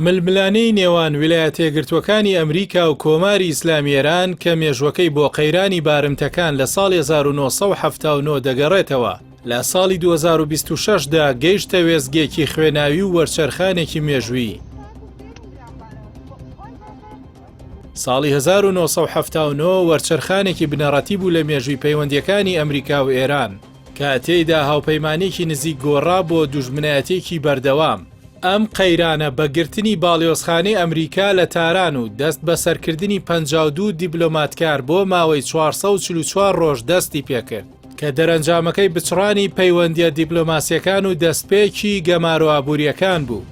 ململانێی نێوان ویلایەتەیەکگرتووەکانی ئەمریکا و کۆماری ئیسلامی ئێران کە مێژووەکەی بۆ قەیرانی بارمتەکان لە ساڵی 1979 دەگەڕێتەوە، لە ساڵی 2026 دا گەیشتە وێستگێکی خوێناوی و وەرچەرخانێکی مێژوویی. ساڵی 1979 وەرچەرخانێکی بنەڕەتی بوو لە مێژووی پەیوەندییەکانی ئەمریکا و ئێران، کە تێیدا هاوپەیمانییەکی نزیک گۆڕا بۆ دوژمنایەتییەکی بەردەوام. ئەم قەیرانە بە گرتنی باڵیۆزخانەی ئەمریکا لە تاران و دەستبەسەرکردنی 52 دیبلۆماتکار بۆ ماوەی 444 ڕۆژ دەستی پێکرد، کە دەرەنجامەکەی بچڕانی پەیوەندییە دیپلۆماسییەکان و دەستپێکی گەمارۆ ئابوورییەکان بوو.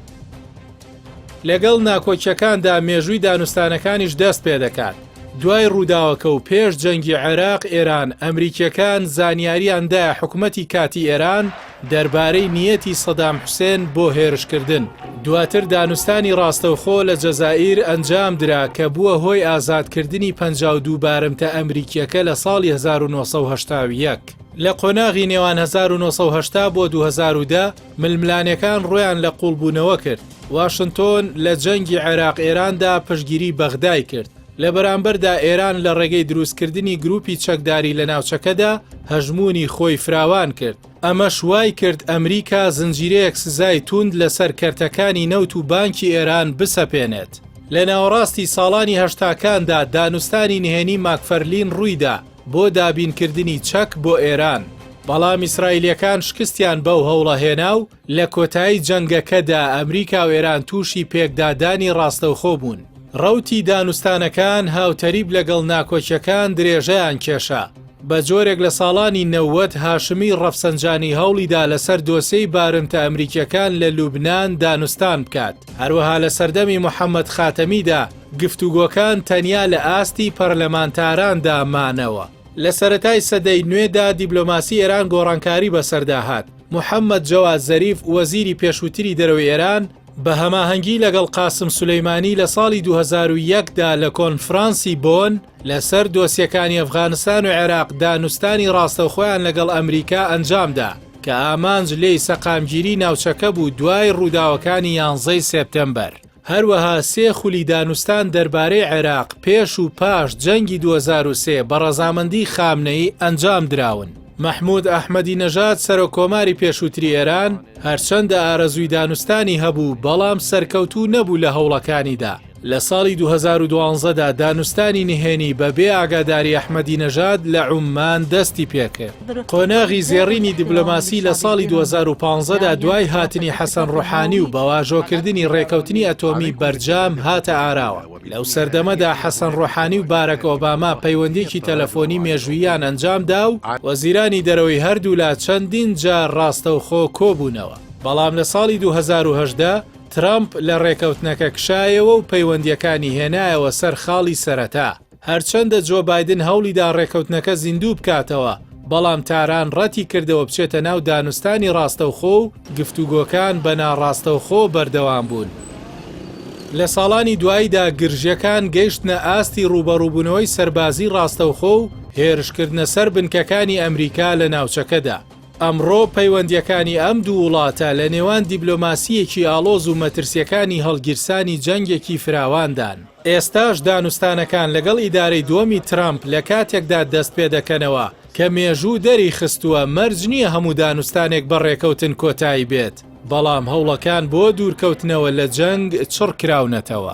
لەگەڵ ناکۆکییەکاندا مێژووی دانوستانەکانیش دەست پێدەکات. دوای ڕووداوەکە و پێش جەنگی عێراق ئێران، ئەمریکییەکان زانیارییان دایە حکومەتی کاتی ئێران دەربارەی نیەتی سەدام حوسێن بۆ هێرشکردن. دواتر دانوستانی ڕاستەوخۆ لە جەزائیر ئەنجام درا کە بووە هۆی ئازادکردنی 52 بارمتە ئەمریکییەکە لە ساڵی 1981. لە قۆناغی نێوان 1980 بۆ 2010، ململانێکان ڕوویان لە قووڵبوونەوە کرد. واشنتۆن لە جەنگی عێراق-ئێراندا پشتگیری بەغدای کرد، لە بەرامبەردا ئێران لە ڕێگەی دروستکردنی گروپی چەکداری لە ناوچەکەدا هەژموونی خۆی فراوان کرد، ئەمەش وای کرد ئەمریکا زنجیرەیەک سزای تووند لەسەر کەرتەکانی نەوت و بانکی ئێران بسەپێنێت. لە ناوەڕاستی ساڵانی هەشتاکاندا دانوستانی نهێنی ماکفەرلین ڕوویدا، بۆ دابینکردنی چەک بۆ ئێران، بەڵام ئیسرائیلییەکان شکستیان بەو هەوڵە هێنا و لە کۆتایی جەنگەکەدا ئەمریکا و ئێران تووشی پێکدادانی ڕاستەوخۆ بوون. ڕەوتی دانوستانەکان هاوتەریب لەگەڵ ناکۆکیەکان درێژەیان کێشا، بە جۆرێک لە ساڵانی 90 هاشمی ڕەفسەنجانی هەوڵیدا لەسەر دۆسێی بارمتە ئەمریکیەکان لە لوبنان دانوستان بکات، هەروەها لە سەردەمی محەمەد خاتەمیدا گفتوگۆکان تەنیا لە ئاستی پەرلەمانتاراندا مانەوە. لە سەرەتای سەدەی نوێدا دیبلۆماسی ئێران گۆڕانکاری بەسەردا هات. محەممەد جەواد زەریف وەزیری پێشووتری دەرەوەی ئێران بە هەماهەنگی لەگەڵ قاسم سولەیمانی لە ساڵی 2001 دا لە کۆنفرانسی بۆن لەسەر دۆسیەکانی ئەفغانستان و عێراق دانوستانی ڕاستەوخۆیان لەگەڵ ئەمریکا ئەنجامدا کە ئامانج لێی سەقامگیری ناوچەکە بوو دوای ڕووداوەکانی یانزەی سێپتەمبەر. هەروەها سێ خولی دانوستان دەربارەی عێراق پێش و پاش جەنگی 2003 بە ڕەزامەندی خامنەیی ئەنجام دراون. مەحمود ئەحمەدی نەژاد سەرۆک کۆماری پێشووتری ئێران، هەرچەندە ئارەزووی دانوستانی هەبوو، بەڵام سەرکەوتوو نەبوو لە هەوڵەکانیدا. لە ساڵی 2012 دا دانوستانی نهێنی بە بێ ئاگاداری ئەحمەدی نەژاد لە عوممان دەستی پێکرد. قۆناغی زێڕینی دیبلۆماسی لە ساڵی 2015 دا دوای هاتنی حەسەن ڕۆحانی و بە واژۆکردنی ڕێکەوتنی ئەتۆمی بەرجام هاتە ئاراوە. لەو سەردەمەدا حەسەن ڕۆحانی و بارەک ئۆباما پەیوەندییەکی تەلەفۆنی مێژووییان ئەنجام دا و وەزیرانی دەرەوەی هەردوولا چەندین جار ڕاستەوخۆ کۆبوونەوە. بەڵام لە ساڵی 2018 ترەمپ لە ڕێکەوتنەکە کشایەوە و پەیوەندییەکانی هێنایەوە سەر خاڵی سەرەتا. هەرچەندە جۆ بایدن هەوڵیدا ڕێکەوتنەکە زیندوو بکاتەوە، بەڵام تاران ڕەتی کردەوە بچێتە ناو دانوستانی ڕاستەوخۆ و گفتوگۆکان بە ناڕاستەوخۆ بەردەوام بوون. لە ساڵانی دواییدا گرژییەکان گەیشتنە ئاستی ڕووبەڕووبوونەوەی سەربازی ڕاستەوخۆ و هێرشکردنە سەر بنکەکانی ئەمریکا لە ناوچەکەدا. ئەمڕۆ پەیوەندییەکانی ئەم دوو وڵاتە لە نێوان دیبلۆماسییەکی ئاڵۆز و مەترسییەکانی هەڵگیرسانی جەنگێکی فراواندان. ئێستاش دانوستانەکان لەگەڵ ئیدارەی دووەمی ترەمپ لە کاتێکدا دەستپێدەکەنەوە کە مێژوو دەریخستووە مەرج نییە هەموو دانوستانێک بە ڕێکەوتن کۆتایی بێت، بەڵام هەوڵەکان بۆ دوورکەوتنەوە لە جەنگ چڕکراونەتەوە.